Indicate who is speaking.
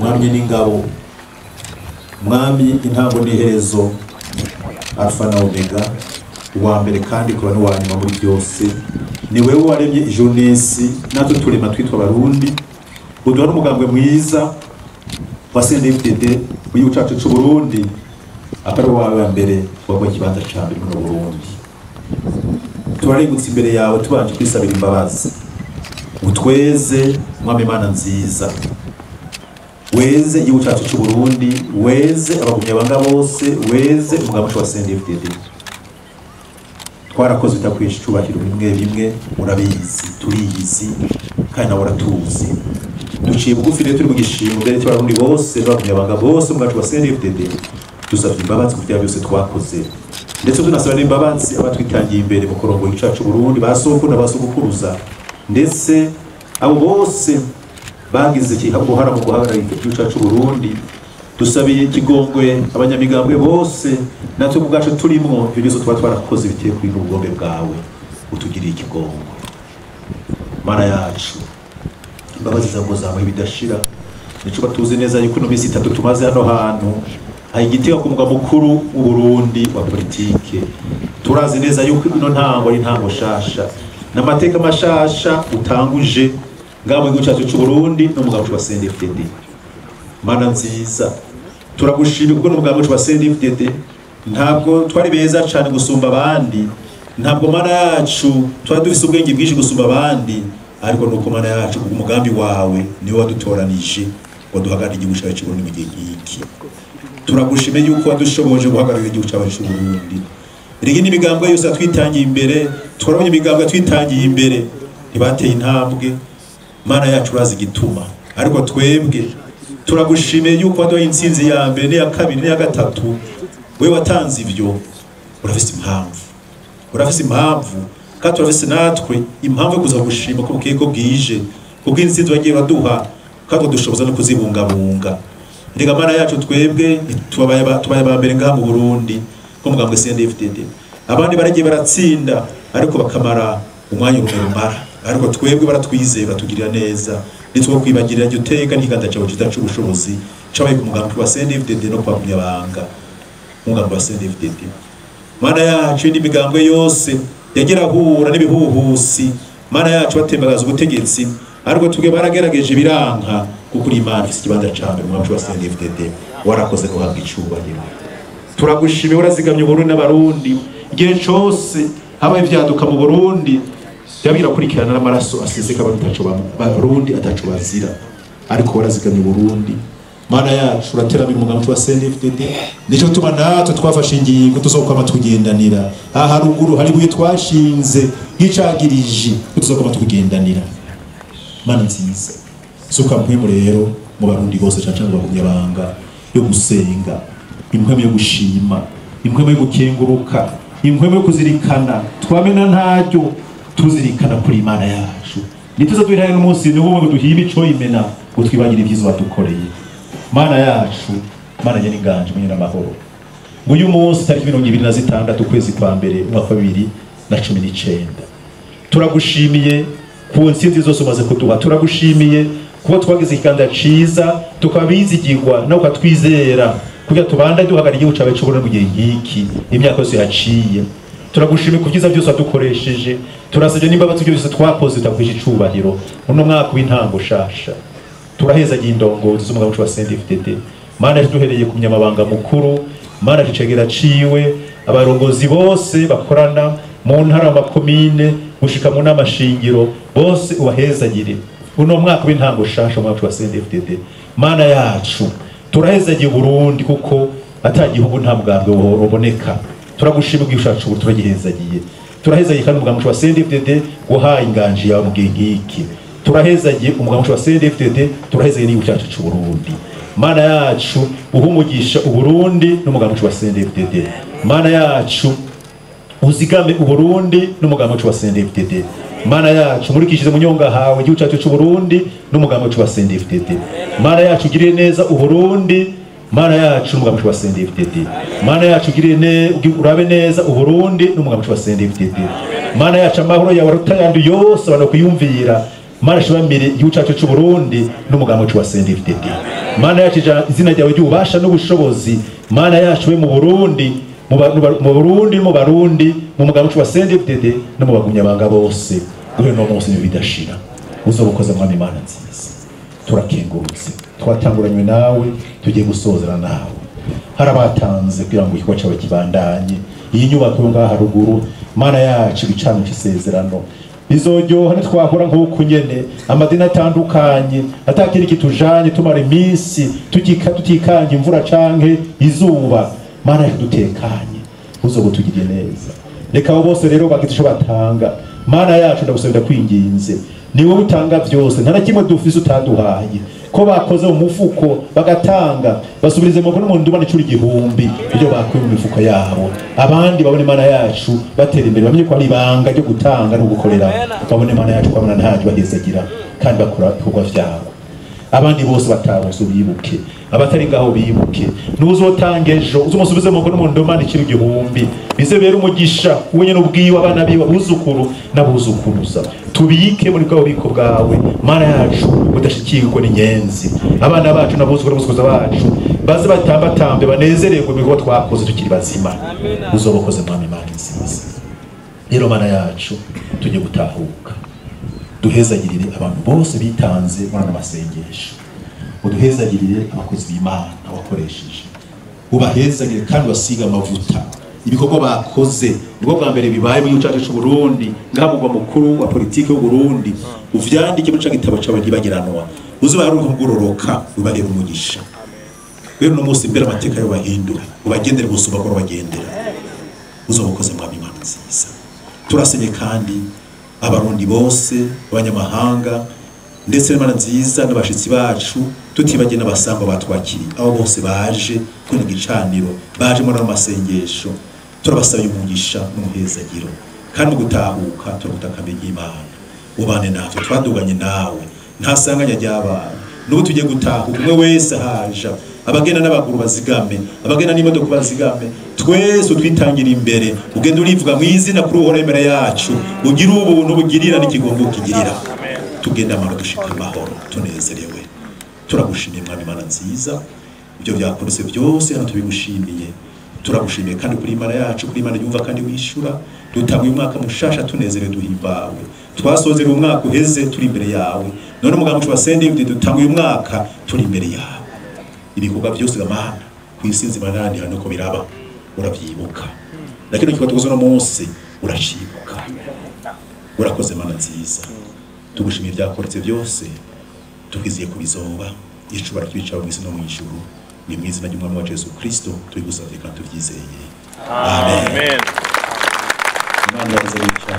Speaker 1: Mwami n'ingabo, Mwami intango n'iherezo, Alfa na Omega, uwa mbere kandi kuba n'uwa nyuma muri byose, ni wewe waremye ijuru n'isi, natwe turema twitwa Abarundi, uduha n'umugambwe mwiza wa CNDD-FDD w'igihugu cacu c'u Burundi, akaba ari wawe mbere waguha ikibanza ca mbere mu Burundi. Turarengutse imbere yawe tubanje kwisabira imbabazi, utweze Mwami Imana nziza, weze igihugu cacu c'u Burundi, weze abagumyabanga bose, weze umugambi wa CNDD-FDD. Twarakoze bitakwisha icubahiro bimwe bimwe, urabizi, turiyizi kandi nawe uratuzi. Duciye bugufi rero turi mu gishimo mbere cy'Abarundi bose n'abagumyabanga bose umugambi wa CNDD-FDD, dusabye imbabazi ku byaha byose twakoze, ndetse tunasaba n'imbabazi abatwitangiye imbere mu kurongora igihugu cacu Burundi, ba sokuru na ba sogokuruza, ndetse abo bose bagize uruhara mu guhagararira igihugu cacu Burundi. Dusabiye ikigongwe abanyamigambwe bose, natwe ubwacu turimwo, ibyo byose tuba twarakoze biteye kuri n'ubugombe bwawe, utugiriye ikigongwe. Mana yacu, imbabazi zawe zawe bidashira. Nico batuzi neza yuko ino minsi itatu tumaze hano hantu igitega ku mugwa mukuru w'u Burundi wa politike. Turazi neza yuko ino ntango ari intango shasha n'amateka mashasha utanguje ngaho mu gihugu cyacu c'u Burundi no mu mugambwe wa CNDD-FDD. Mana nziza, turagushimye kuko n'umugambwe wa CNDD-FDD ntabwo twari beza cyane gusumba abandi, ntabwo Mana yacu twari dufise ubwenge bwinshi gusumba abandi, ariko nuko Mana yacu ku mugambi wawe niwe wadutoranije waduhagarara igihugu cyacu c'u Burundi mu gihe nk'iki. Turagushimye yuko wadushoboje guhagararira igihugu cyacu c'u Burundi. Rege n'imigambwe yose yatwitangiye imbere, twarabonye imigambwe yatwitangiye imbere ntibateye intambwe. Mana yacu urazi igituma, ariko twebwe turagushimiye yuko waduhaye intsinzi ya mbere n'iya kabiri n'iya gatatu. Wewe watanze ivyo, urafise impamvu, urafise impamvu, kandi turafise natwe impamvu yo kuza gushima ko bukeye ko bwije, kuko intsinzi wagiye baduha kandi udushoboza no kuzibungabunga. Rega Mana yacu twebwe tubaye ba mbere ngaha mu Burundi ko mugambwe CNDD-FDD. Abandi baragiye baratsinda ariko bakamara umwanya urumara, ariko twebwe baratwizeye batugirira neza. Nitwo kwibagirira ryo teka ntiganda cyawe citacu ubushobozi cabaye ku mugambi wa CNDD-FDD no kwa munyabanga umugambi wa CNDD-FDD. Mana yacu n'imigambwe yose yagira hura n'ibihuhusi, Mana yacu batembagaza ubutegetsi, ariko twebwe baragerageje biranka, kuko uri Imana ifite ikibanza ca mbere mu mugambi wa CNDD-FDD. Warakoze guhabwa icubahiro. Turagushimiye, urazigamye Burundi n'Abarundi. Igihe cose habaye ivyaduka mu Burundi byabira kurikirana n'amaraso aseseka abantu ataco Barundi ataco bazira, ariko warazigamye Burundi. Mana yacu urateramira umugambi wa CNDD-FDD. Nico tuma natwe twafashe ingingo tuzokwama tugendanira. Aha haruguru hari ibuye twashinze nk'icagirije tuzokwama tugendanira. Mana nziza, suka mpwemu rero mu Barundi bose cyane cyane abagumyabanga yo gusenga, impwemu yo gushima, impwemu yo gukenguruka, impwemu yo kuzirikana twamena ntaryo tuzirikana kuri Imana yacu. Nituza duhiraye n'umunsi ni wowe duhiba ico imena ngo twibagira ibyiza wadukoreye. Mana yacu, Mana nyene inganje munye n'amahoro. Uyu munsi tariki 26 ukwezi kwa mbere umwaka wa 2019, turagushimiye ku ntsinzi zose umaze kuduha. Turagushimiye kuba twagize ikiganza ciza tukabizigirwa nawe ukatwizera kugira tubanda duhagarara igihugu cyawe c'u Burundi mu gihe nk'iki imyaka yose yaciye. Turagushimiye ku byiza byose wadukoresheje. Turasabye n'imbabazi byose twakoze utakwije icubahiro uno mwaka w'intango shasha. Turahezagiye indongozi z'umugabo wa CNDD-FDD. Mana duhereye ku munyamabanga mukuru, Mana cicegera ciwe, abarongozi bose bakorana mu ntara amakomine gushika mu nama shingiro bose ubahezagire uno mwaka w'intango shasha umwaka wa CNDD-FDD. Mana yacu turahezagiye Burundi kuko atagihugu nta mugambwe uboneka. Turagushima ubwishacu turagihezagiye. Turahezagiye kandi umugambi wa CNDD-FDD guhaye inganji yawe mu gihe nk'iki. Turahezagiye umugambi wa CNDD-FDD, turahezagiye n'igihugu cyacu c'u Burundi. Mana yacu uhumugisha Uburundi n'umugambi wa CNDD-FDD. Mana yacu uzigame Uburundi n'umugambi wa CNDD-FDD. Mana yacu murikishize munyonga hawe igihugu cyacu c'u Burundi n'umugambi wa CNDD-FDD. Mana yacu ugirire neza Uburundi, Mana yacu n'umugambi wa CNDD-FDD. Mana yacu ugirire urabe neza Uburundi n'umugambi wa CNDD-FDD. Mana yacu amahoro yawe arutayandi yose abantu kuyumvira. Mana shibamire igihugu cyacu c'u Burundi n'umugambi wa CNDD-FDD. Mana yacu, izina ryawe ry'ububasha n'ubushobozi, Mana yacu, we mu Burundi, mu Burundi, mu Barundi, mu mugambi wa CNDD-FDD no mu bagumyabanga bose, guhera no munsi bidashira. Uzobukoze Mwami Mana nziza, turakengurutse, twatanguranywe nawe, tugiye gusozera nawe. Harabatanze kugira ngo igikorwa cyawe kibandanye, iyi nyubako yo ngaha haruguru, Mana yacu, ibicaniro cy'isezerano bizoryoha nitwahura nk'uku nyene, amadini atandukanye atakiri kitujanye, tumara iminsi tutikanga imvura canke izuba. Mana yacu, dutekanye, uzobutugiriye neza. Reka abo bose rero bagize ico batanga, Mana yacu, ndagusabira, kwinginze, ni wowe utanga byose, nta na kimwe dufise utaduhaye. Ko bakoze mu mufuko bagatanga, basubirize mu mu ndubane curi igihumbi ibyo bakuye mu mifuko yabo. Abandi babone, Mana yacu, batera imbere, bamenye ko ari ibanga ryo gutanga no gukorera, babone, Mana yacu, kwabona ntacyo bagezagira kandi bakora ibikorwa vyabo. Abandi bose batabose bibuke, abatari ngaho bibuke, n'uzotanga ejo uzumusubize mu mu ndumane kiri igihumbi, bize bera umugisha we nyene ubwiwe, abana biwe, abuzukuru n'abuzukuruza. Tubike muri bwa bubiko bwawe, Mana yacu, budashikirwa n'inyenzi. Abana bacu n'abuzukuru n'abuzukuruza bacu baze batambatambe banezererwe ibikorwa twakoze tukiri bazima. Uzobakoze Mwami Mana nziza. Rero Mana yacu, tujye gutahuka, duhezagirire abantu bose bitanze muri ano masengesho, uduhezagirire abakozi b'Imana wakoresheje, ubahezagire kandi ubasiga amavuta. Ibikorwa bakoze nibwo bwa mbere bibaye mu gihugu cyacu cy'u Burundi, ngaha mugwa mukuru wa politiki y'u Burundi, uvyandike muri ca gitabo cawe ntibagiranwa, uzobaheruka kugororoka, ubahera umugisha. Rero uno munsi mbere amateka yo bahindura, ubagendere gusumba ko bagendera. Uzobakoze Mwami Imana nziza. Turasenye kandi Abarundi bose, abanyamahanga, ndetse n'Imana nziza n'abashitsi bacu, tutibagiye n'abasangwa batwakiriye. Abo bose baje kuri gicaniro, baje muri ano masengesho, turabasabiye umugisha n'umuhezagiro. Kandi mu gutahuka turagutakambiye Imana, ubane natwe, twaduganye nawe, nta sanganya ryabaye. N'ubu tugiye gutahuka, umwe wese haja, abagenda n'abaguru bazigame, abagenda n'imodoka bazigame, twese utwitangira imbere, ugenda urivuga mu izina kuri Uhoraho imbere yacu, ugira ubuntu bugirira n'ikigongo ukigirira, tugenda amahoro, dushika amahoro, tunezerewe. Turagushimiye Mwami Mana nziza, ibyo byakoretse byose hano tubigushimiye. Turagushimiye kandi kuri Imana yacu, kuri Imana yumva kandi wishura. Dutanguye umwaka mushasha tunezerewe, duhimbawe. Twasozera umwaka uheze turi imbere yawe, none umugambi wa CNDD dutanguye umwaka turi imbere yawe. Ibikorwa byose Mana ku isi nzima n'ahandi hantu ko biraba urabyibuka, na kino gikorwa tukoze uno munsi uracibuka. Urakoze Mana nziza, tugushimiye ibyakoretse byose, tukizeye kubizoba icubara kibicawe mu isi no mu ijuru. Ni mu izina ry'Umwami wacu Yesu Kristo tubigusabye kandi tubyizeye, amen.
Speaker 2: Amen.
Speaker 1: Imana yaze yica.